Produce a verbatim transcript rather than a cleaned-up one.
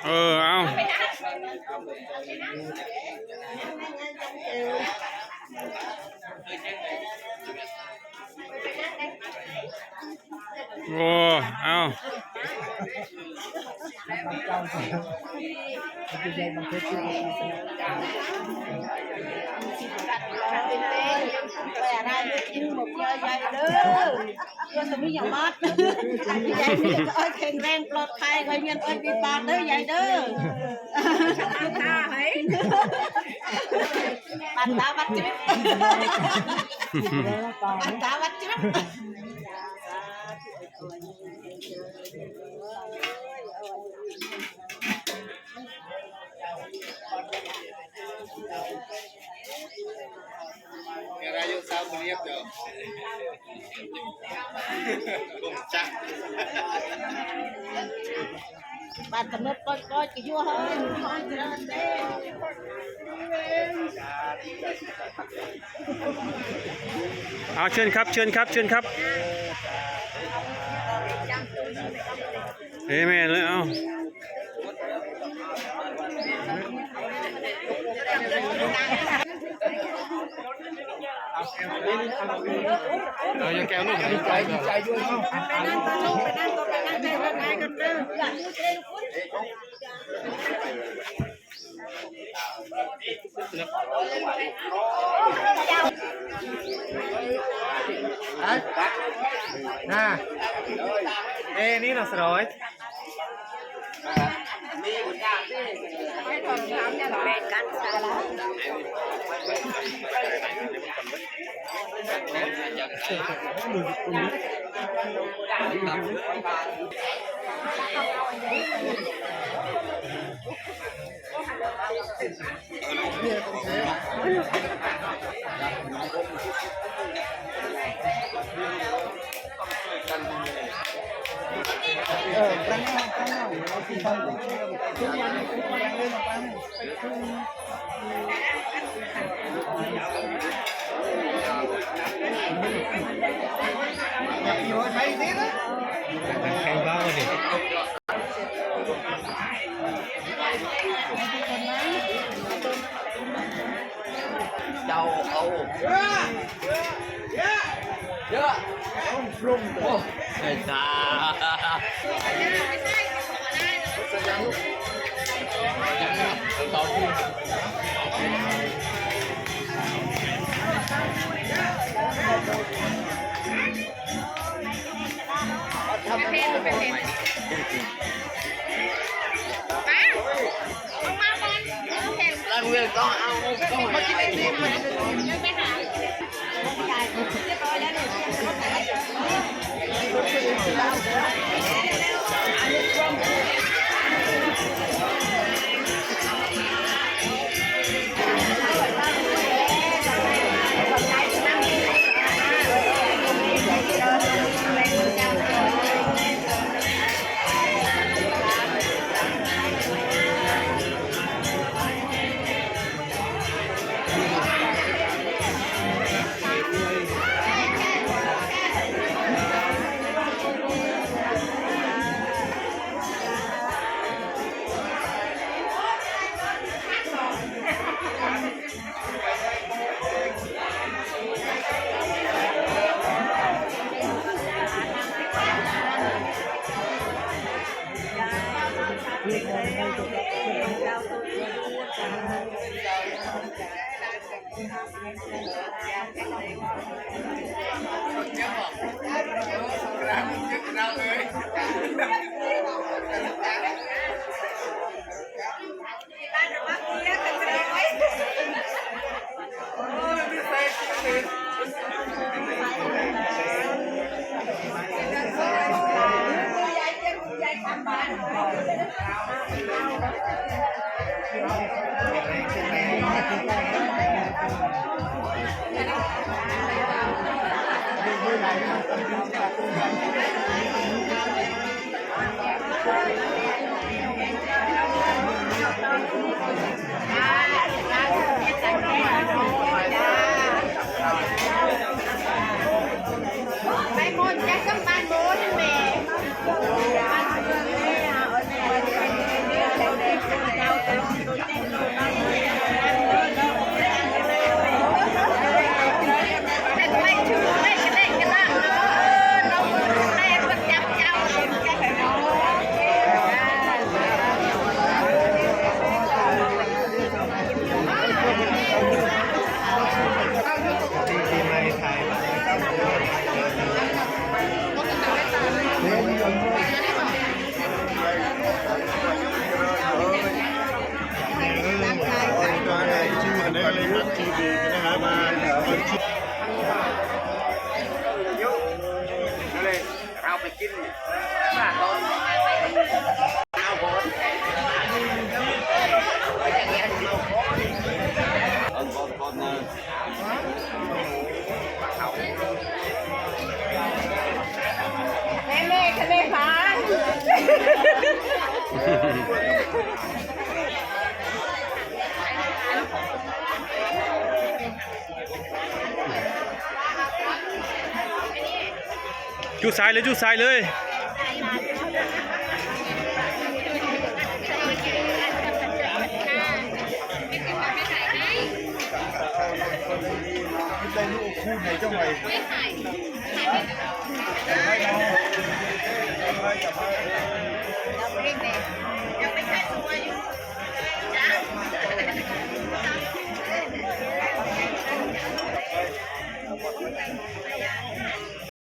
เออ เอา โอ้ เอา เพื่อจะมีอย่างมัด ยายมีแต่อ้อยแข็งแรงปลอดภัย คอยเมียนอ้อยปีปาดเด้อยายเด้อ ตาให้ ปัดตาปัดจิ๊บ ปัดตาปัดจิ๊บ Ngarayo sa melihat yo. Bumcak. บาดกำหนดก้อยๆ ก็ยั่วเฮ้ย เอา เชิญครับ เชิญครับ เชิญครับ เอเมนเลย เอา เอา ยกแก้วลูก ดีใจ ดีใจด้วย ไปนั่งก่อนลูก ไปนั่งก่อน ไปนั่งใจกัน นายกันเด้อ ฮะ น่า เอ้ นี่เนาะ สร้อย เจ้าเอา เยอะ โอ้ ไอ้ตา ไปเพลง ไปเพลง มา ลงมาก่อน เพลง ร่างเวียนต้องเอา ต้องมากินไอติม ไปหา เรียบร้อยแล้วเนี่ย เ ที่ดีนะฮะมา แม่แม่ทะเลพาน จุดสายเลย จุดสายเลย ได้ลูกคู่ไหนเจ้าไหน